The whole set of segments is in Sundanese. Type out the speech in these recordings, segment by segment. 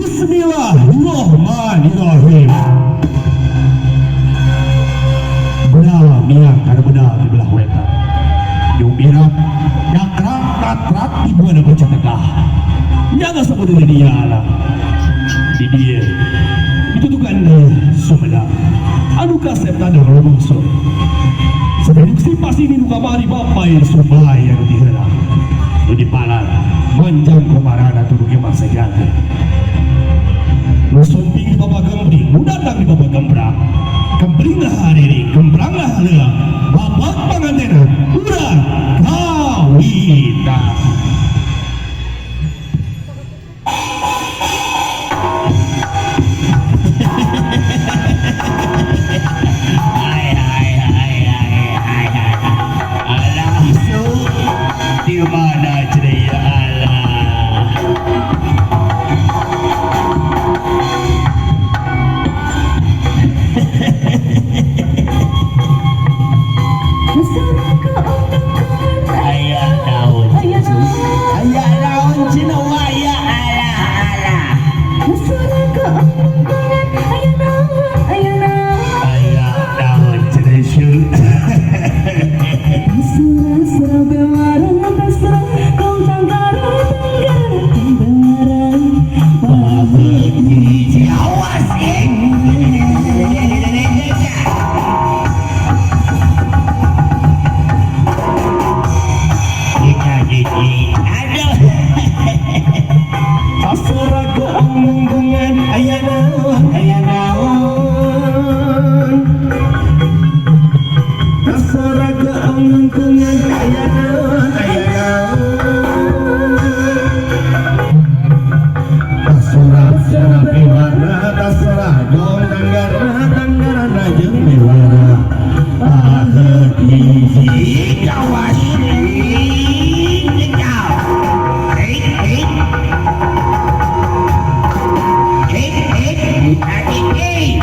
Bismillahirrahmanirrahim. Bedal miang karena bedal di belah wetan. Nyumbirap nyakrak tatrak di buana baca tegah. Nyaga sabudeureun dia lah. Di dieu ditutukan Sumedang. Anu kasep tanah rumangsa. Seproduksi pasti nu kamari bapai Sumaya nu diheula. Nu dipalar manjang kumarana tuduh ge sejati. Nu sumping di bapa gembring, nu datang di bapa gembrang. Gembring lah hari gembrang lah heula. Bapak pangantena urang kawitan. Hai hai hai hai hai hai. Alah su, di mana ceria alah. Ayah daun, ayah daun cina waya alah alah. Ayah daun cina su. Awas eh. Aduh. Asura keomonggungan aya naon aya naon. Asura keomonggungan aya naon aya naon. Asura asura bewara asura dong tanggara tanggara jeung bewara. Paheut hiji Kawasin. Eh eh. Eh eh. Eh eh.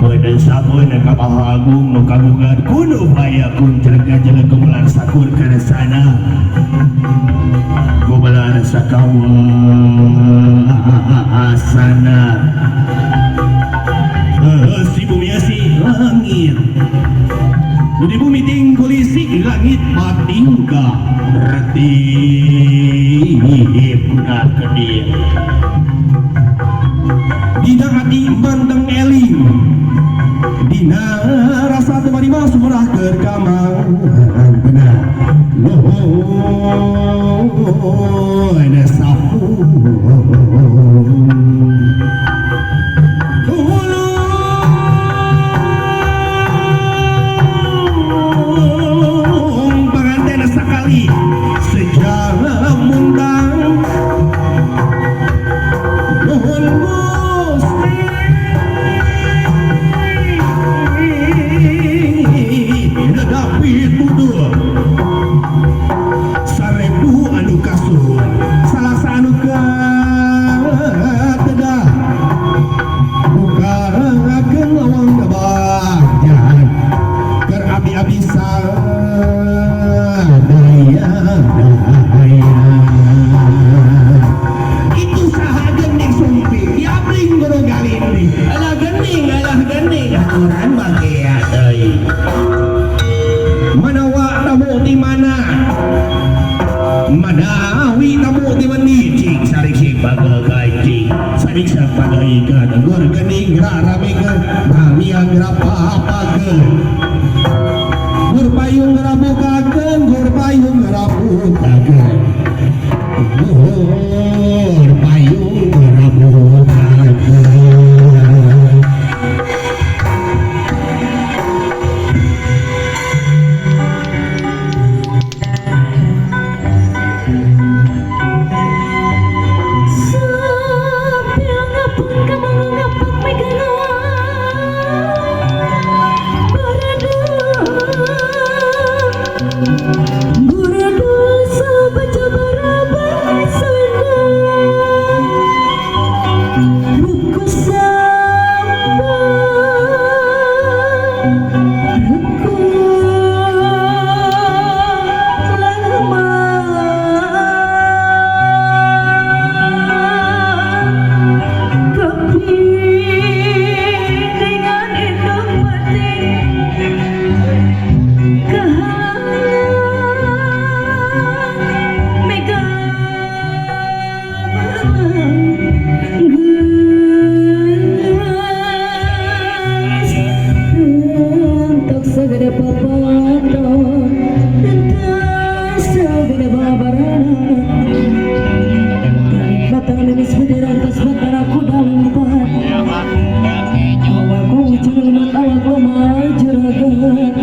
Badan sabun ka Maha Agung nu kagungan kuno fayakun jeleka jelek gumelar sakur kana sana gumelar sakawasana si bumi si langit nu di bumi tingkulisi langit patingkah retip kuna kedir dina hati manteng eling dina rasa teu marima sumrah keur kamangna nuhun sapu tulung panganten sakali sejam mundang nuhun Gusti nedapi tuduh sarebu anu kasuhun salasa anu katedah bukakeun lawang kebahagiaan keur abdi-abdi sadaya. Itu saha gending sumping diabling guru galinding alah gening aturan bagea deui manawa tamu di mana manawi tamu di mandi cing sarik pagagajing sarik pagaikan gur gening raramekeun mamiang rapapakeun gur payung rabukakeun gur payung rabukakeun gur payung rabukakeun. Berada Papato Nagtasal binababarana Batang limis bendera atas batara kuda lompat. Awak ku lemot awak lemah juragan.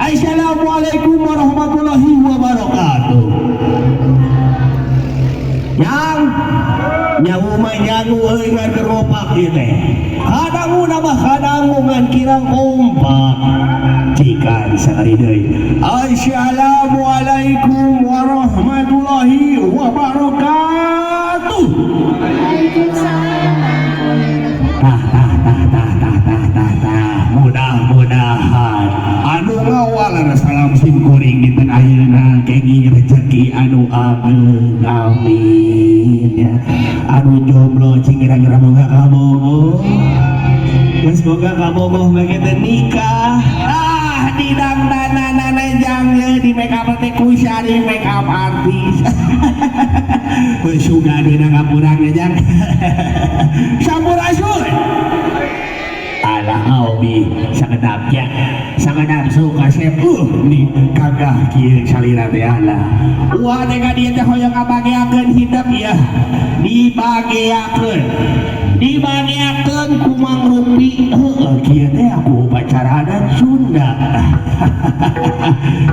Assalamualaikum warahmatullahi wabarakatuh. Yang nyawu mah nyangu euy ngan keur ngopak ieu teh. Kadangu nama kadangu ngan kirang kompak. Cikan sakali deui. Assalamualaikum warahmatullahi wabarakatuh. Waalaikumsalam. Tah tah tah tah tah tah tah tah. Mudah-mudahan anu ngawaler salam sim kuring dinten ayeuna kenging rezeki anu ageng, amin ya. Anu jomblo cing kira-kira boga kabogoh, geus boga kabogoh mah teh nikah, ah didang danana jang ye di make up teh ku syari make up artis. Suga dina ngapurang ya jang. Sampurasun. Alah obi sakedapnya sakedap suka sep nih kagah kieu salira teh alah. Wah teh ka dieu teh hoyong ngabageakeun hidup ya. Dibageakeun. Dibageakeun ku Mang Rupi. Heueuh kieu teh aku upacara adat Sunda.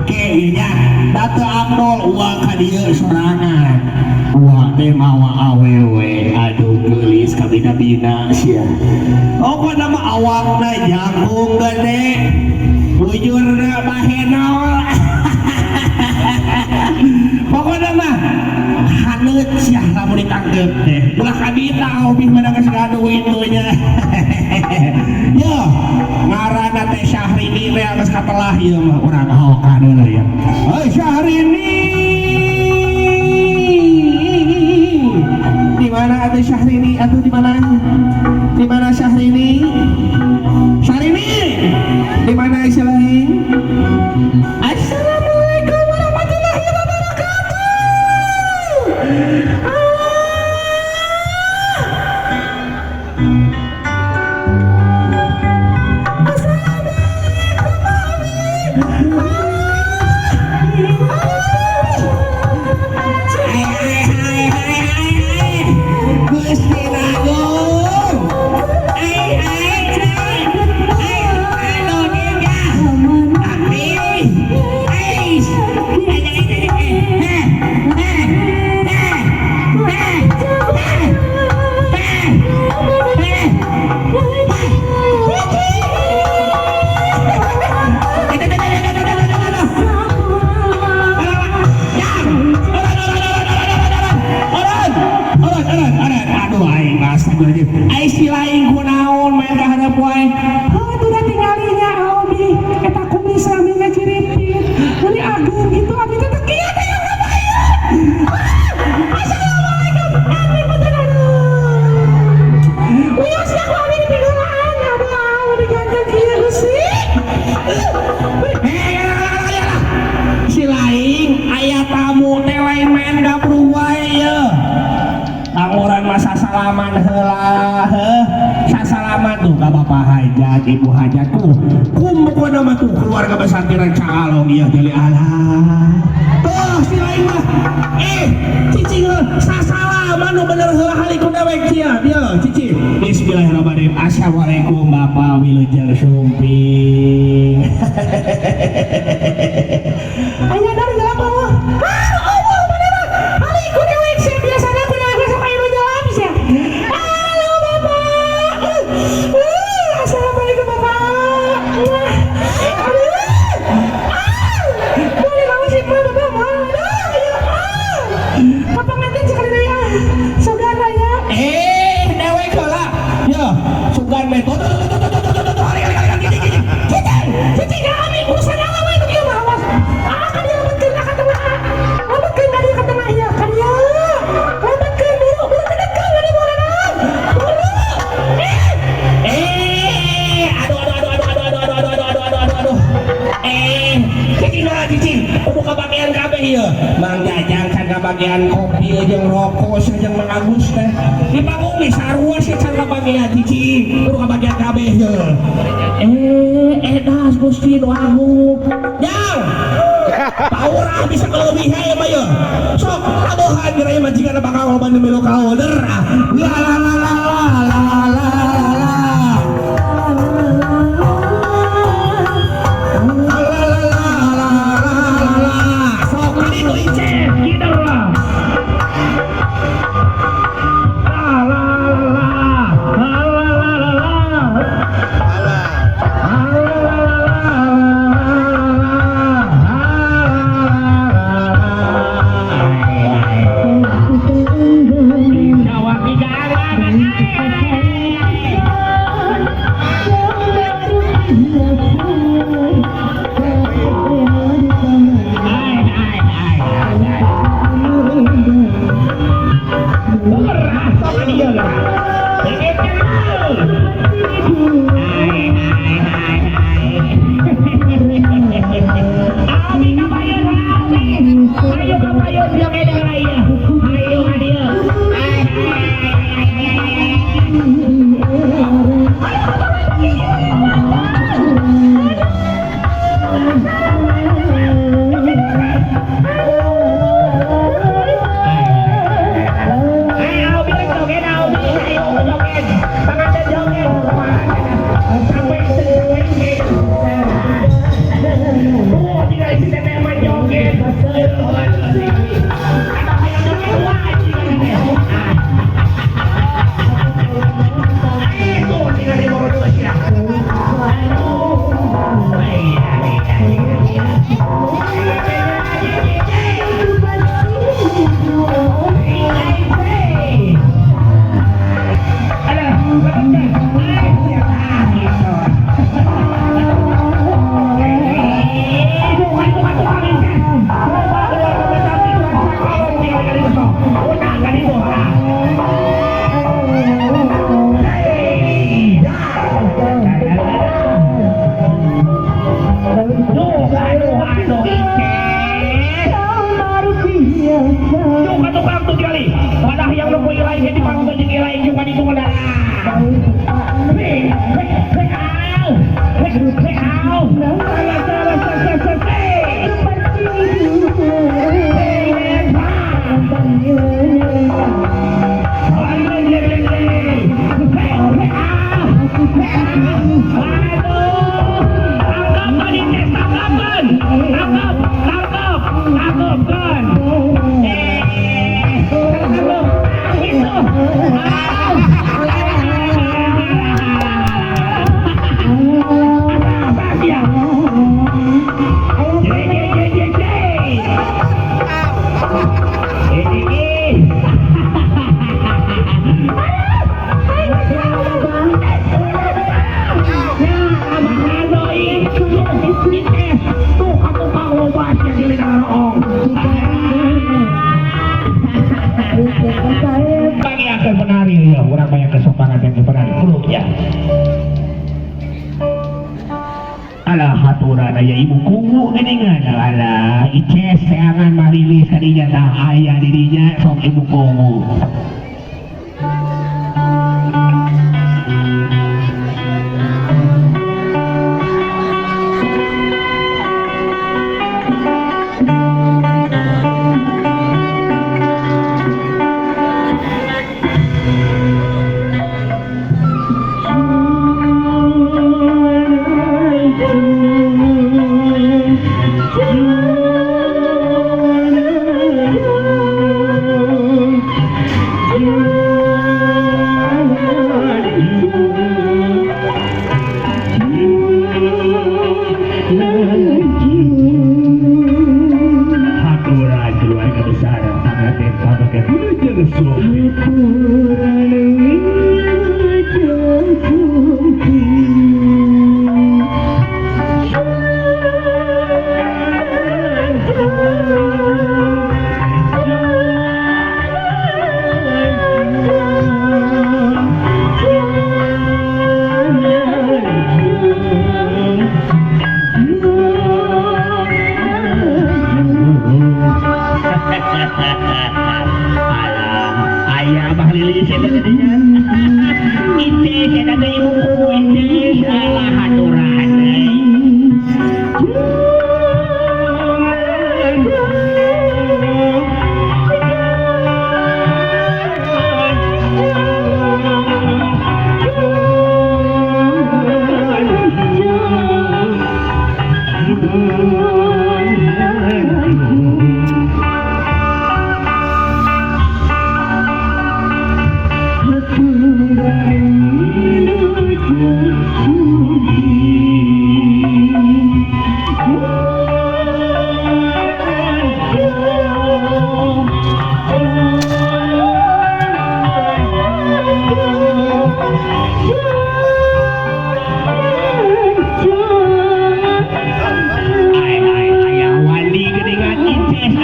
Ke nya Datu Abdul uang ka dieu sorangan. Uang teh mawa awewe, aduh geulis kabina-bina sia. Pokokna mah awakna jangkung gede, bujurna bahenol. Pokokna mah haneut sia lamun ditangkep teh. Ulah kabita obi mah geus gaduh itu nya. Yo, ngaranna teh Syahrini teh geus katelah ieu mah urang hokan heula ya. Heuy Syahrini. Di mana atuh Syahrini? Atuh di mana? Di mana Syahrini? Syahrini. Di mana istilahnya? Assalamualaikum warahmatullahi wabarakatuh. Ai si lain kunaon main ka hareup wae. Heuh tuh da tinggalinya obi eta kumis ramina ciripit. Meuni ageung gitu abi teh teu kieu teh yang ngabayan. Assalamualaikum. Abi punten aduh. Wios ya ku abi dipigeulaan aduh meuni ganteng kieu Gusti. Si lain aya tamu teh lain main gabrug wae ye. Panguran masa salaman heula heuh. Sasalaman tuh ka Bapak Hajat, Ibu Hajat tuh. Kum pokona mah tuh keluarga besar Rancakalong ieu jadi alah. Tuh si lain mah cicing heuh sasalaman nu bener heula haliku dewek sia. Dieu cicing. Bismillahirrahmanirrahim. Assalamualaikum Bapak Wilujeng Sumping. Aya dari dalam bawah. Ah, Allah bener. Haliku dewek sia biasana ku dewek masuk ka ieu jalan sia. Halo Bapak. Assalamualaikum. Ye, Mang Jajang can kabagian kopi jeung rokok jeung Mang Agus teh. Di panggung nih sarua sih can kabagian cici, kudu kabagian kabeh ye. Eh, edas Gusti nu agung. Jang. Paura bisa kelebihan ya mah ye. Sok tabuhan geura majikan bakal loba nu milu ka order. La la la la la la la la. La la la la la la. Sok kali itu ice, gitu lah. La la la la la la la la.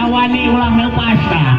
Ulah wani ulah lepas tah.